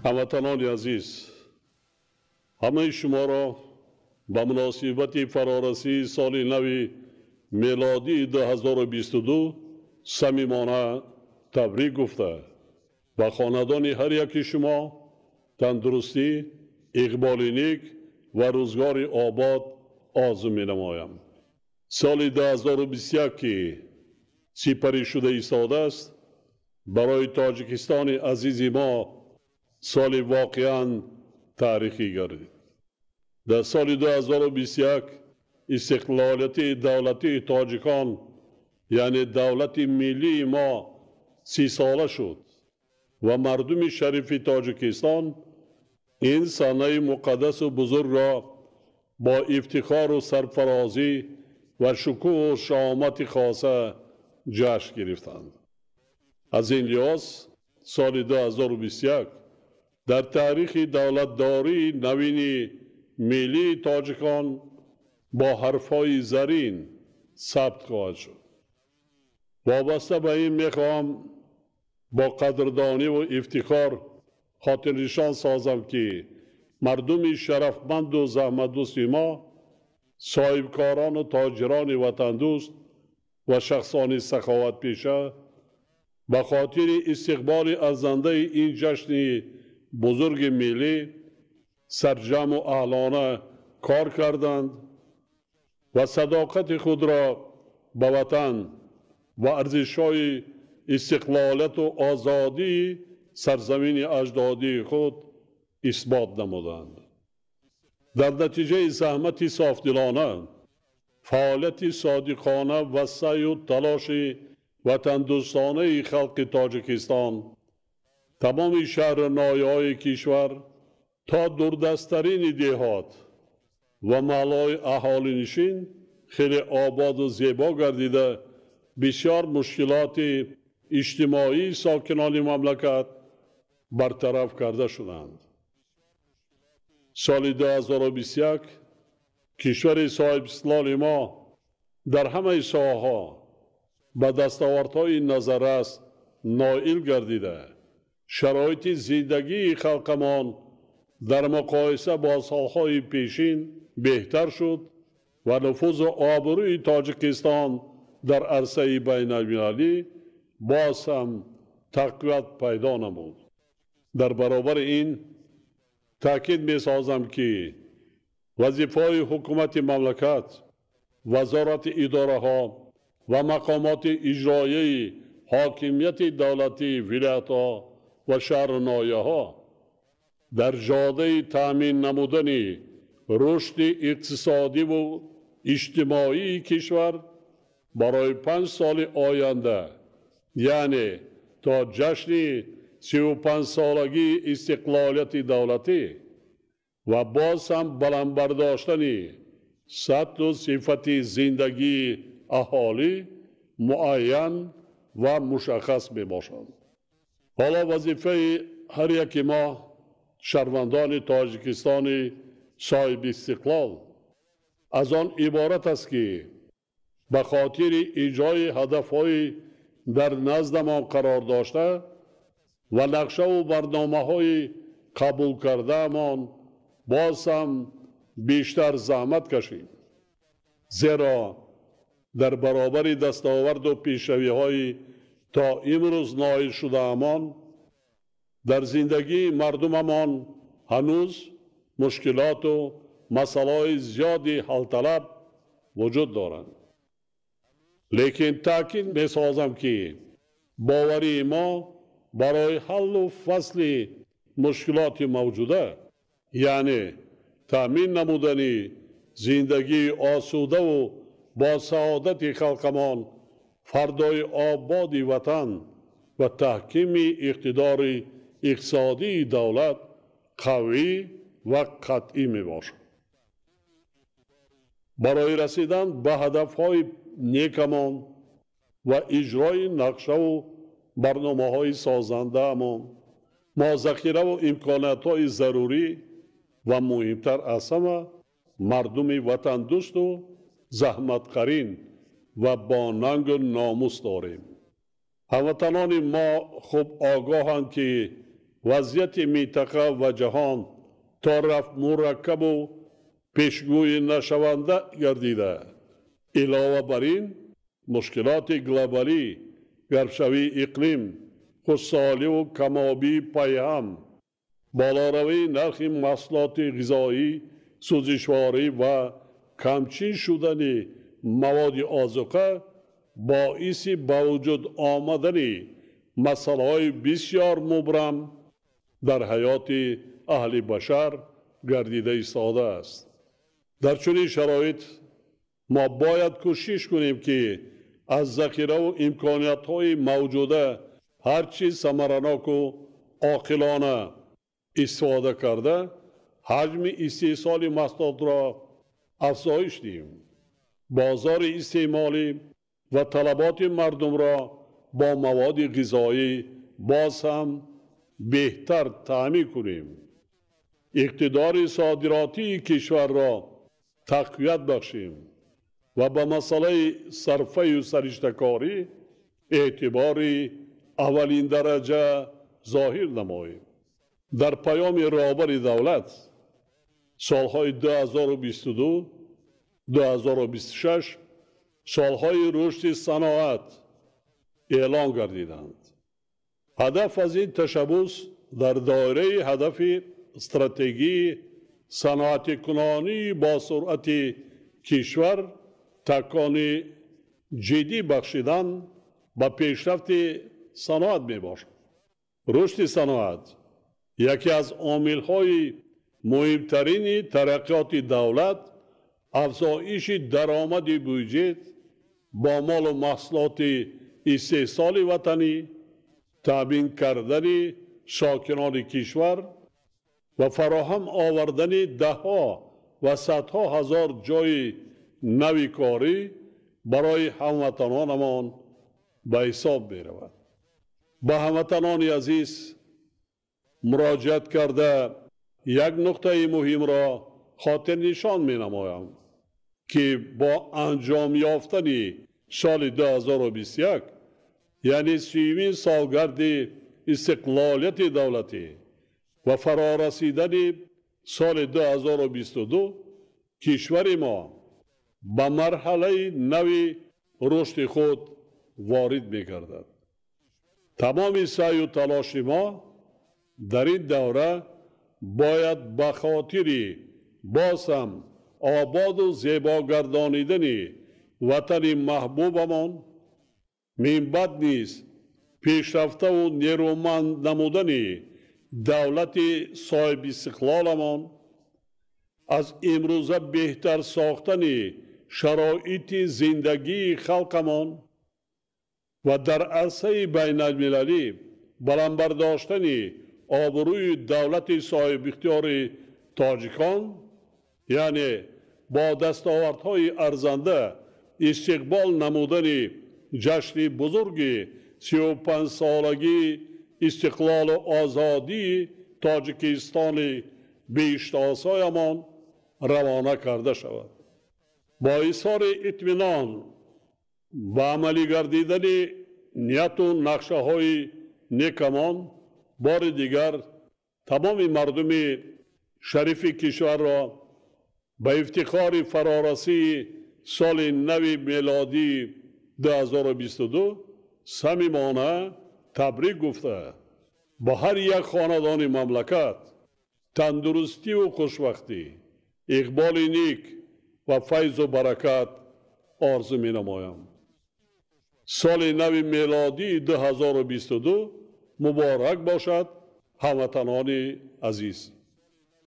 Ҳамватанони азиз, ҳамаи шуморо ба муносибати фарорасии соли нави мелодии 2022 самимона табрик гуфта, ба хонадони ҳар яки шумо тандурустӣ, иқболи нек ва рӯзгори обод орзу менамоям. Соли 2021, ки сипарӣ шуда истодааст, барои Тоҷикистони азизи мо соли воқеан таърихӣ гардид. Дар соли 2021 истиқлолияти давлатии тоҷикон, яъне давлати миллии мо, 30сола шуд ва мардуми шарифи Тоҷикистон ин санаи муқаддасу бузургро бо ифтихору сарфарозӣ ва шукӯҳу шаҳомати хоса ҷашн гирифтанд. Аз ин лиҳоз соли 2021 дар таърихи давлатдории навини миллии тоҷикон бо ҳарфҳои зарин сабт хоҳад шуд. Вобаста ба ин мехоҳам бо қадрдониву ифтихор хотирнишон созам, ки мардуми шарафманду заҳматдӯсти мо, соҳибкорону тоҷирони ватандӯст ва шахсони саховатпеша ба хотири истиқболи арзандаи ин ҷашни бузурги миллӣ сарҷамъу аҳлона кор карданд ва садоқати худро ба ватан ва арзишҳои истиқлолияту озодии сарзамини аҷдодии худ исбот намуданд. Дар натиҷаи заҳмати софдилона, фаъолияти содиқона ва саъю талоши ватандӯстонаи халқи Тоҷикистон тамоми шаҳру ноҳияҳои кишвар то дурдасттарини деҳот ва маҳаллаҳои аҳолинишин хеле ободу зебо гардида, бисёр мушкилоти иҷтимоии сокинони мамлакат бартараф карда шуданд. Соли 2021 кишвари соҳибистиқлоли мо дар ҳамаи соҳаҳо ба дастовардҳои назаррас ноил гардида, шароити зиндагии халқамон дар муқоиса бо солҳои пешин беҳтар шуд ва нуфузу обрӯи Тоҷикистон дар арсаи байналмилалӣ боз ҳам тақвият пайдо намуд. Дар баробари ин таъкид месозам, ки вазифаҳои ҳукумати мамлакат, вазорати идораҳо ва мақомоти иҷроияи ҳокимияти давлатии вилоятҳо ва шаҳру ноҳияҳо дар ҷодаи таъмин намудани рушди иқтисодиву иҷтимоии кишвар барои 5 соли оянда, яъне то ҷашни 35солагии истиқлолияти давлатӣ ва боз ҳам баланд бардоштани сатҳу сифати зиндагии аҳолӣ муайян ва мушаххас мебошанд. Ҳоло вазифаи ҳар яки мо, шаҳрвандони Тоҷикистони соҳибистиқлол, аз он иборат аст, ки ба хотири иҷрои ҳадафҳои дар наздамон қарор дошта ва нақшаву барномаҳои қабул кардаамон боз ҳам бештар заҳмат кашем, зеро дар баробари дастоварду пешравиҳои то имрӯз ноил шудаамон дар зиндагии мардумамон ҳанӯз мушкилоту масъалаҳои зиёди ҳалталаб вуҷуд доранд. Лекин таъкид месозам, ки боварии мо барои ҳаллу фасли мушкилоти мавҷуда, яъне таъмин намудани зиндагии осудаву бо саодати халқамон, фардои ободи ватан ва таҳкими иқтидори иқтисодии давлат қавӣ ва қатъӣ мебошад. Барои расидан ба ҳадафҳои некамон ва иҷрои нақшаву барномаҳои созандаамон мо захираву имкониятҳои зарурӣ ва муҳимтар аз ҳама мардуми ватандӯсту заҳматқарин ва бо нангу номус дорем. Ҳамватанони мо хуб огоҳанд, ки вазъияти минтақа ва ҷаҳон то рафт мураккабу пешгӯӣ нашаванда гардида, илова бар ин мушкилоти глобалӣ, гармшавии иқлим, хушсоливу камобии пайҳам, болоравии нархи маҳсулоти ғизоӣ, сӯзишворӣ ва камчин шудани маводи озуқа боиси ба вуҷуд омадани масъалаҳои бисёр мубрам дар ҳаёти аҳли башар гардида истодааст. Дар чунин шароит мо бояд кӯшиш кунем, ки аз захираву имкониятҳои мавҷуда ҳарчи самараноку оқилона истифода карда, ҳаҷми истеҳсоли маҳсулотро афзоиш диҳем, бозори истеъмолӣ ва талаботи мардумро бо маводи ғизоӣ боз ҳам беҳтар таъмин кунем, иқтидори содиротии кишварро тақвият бахшем ва ба масъалаи сарфаю сариштакорӣ эътибори аввалиндараҷа зоҳир намоем. Дар паёми роҳбари давлат солҳои 2022 2026 солҳои рушди саноат эълон гардиданд. Ҳадаф аз ин ташаббус дар доираи ҳадафи стратегии саноатикунонии босуръати кишвар такони ҷиддӣ бахшидан ба пешрафти саноат мебошад. Рушди саноат яке аз омилҳои муҳимтарини тараққиёти давлат, афзоиши даромади бюҷет бо молу маҳсулоти истеҳсоли ватанӣ, таъмин кардани сокинони кишвар ва фароҳам овардани даҳҳо ва садҳо ҳазор ҷойи нави корӣ барои ҳамватанонамон ба ҳисоб меравад. Ба ҳамватанони азиз муроҷиат карда як нуқтаи муҳимро хотирнишон менамоям, ки бо анҷом ёфтани соли 2021, яъне сиюмин солгарди истиқлолияти давлатӣ ва фарорасидани соли 2022, кишвари мо ба марҳалаи нави рушди худ ворид мегардад. Тамоми саъю талоши мо дар ин давра бояд ба хотири боз ҳам ободу зебо гардонидани ватани маҳбубамон, минбаъд низ пешрафтаву нерӯманд намудани давлати соҳибистиқлоламон, аз имрӯза беҳтар сохтани шароити зиндагии халқамон ва дар арсаи байналмилалӣ баланд бардоштани обрӯи давлати соҳибихтиёри тоҷикон, яъне бо дастовардҳои арзанда истиқбол намудани ҷашни бузурги 35-солагии истиқлолу озодии Тоҷикистони беиштоосоямон равона карда шавад. Бо изҳори итминон ба амалӣ гардидани нияту нақшаҳои некамон бори дигар тамоми мардуми шарифи кишварро ба ифтихори фарорасии соли нави мелодии 2022 самимона табрик гуфта, ба ҳар як хонадони мамлакат тандурустиву хушбахтӣ, иқболи ник ва файзу баракат орзу менамоям. Соли нави мелодии 2022 муборак бошад, ҳамватанони азиз.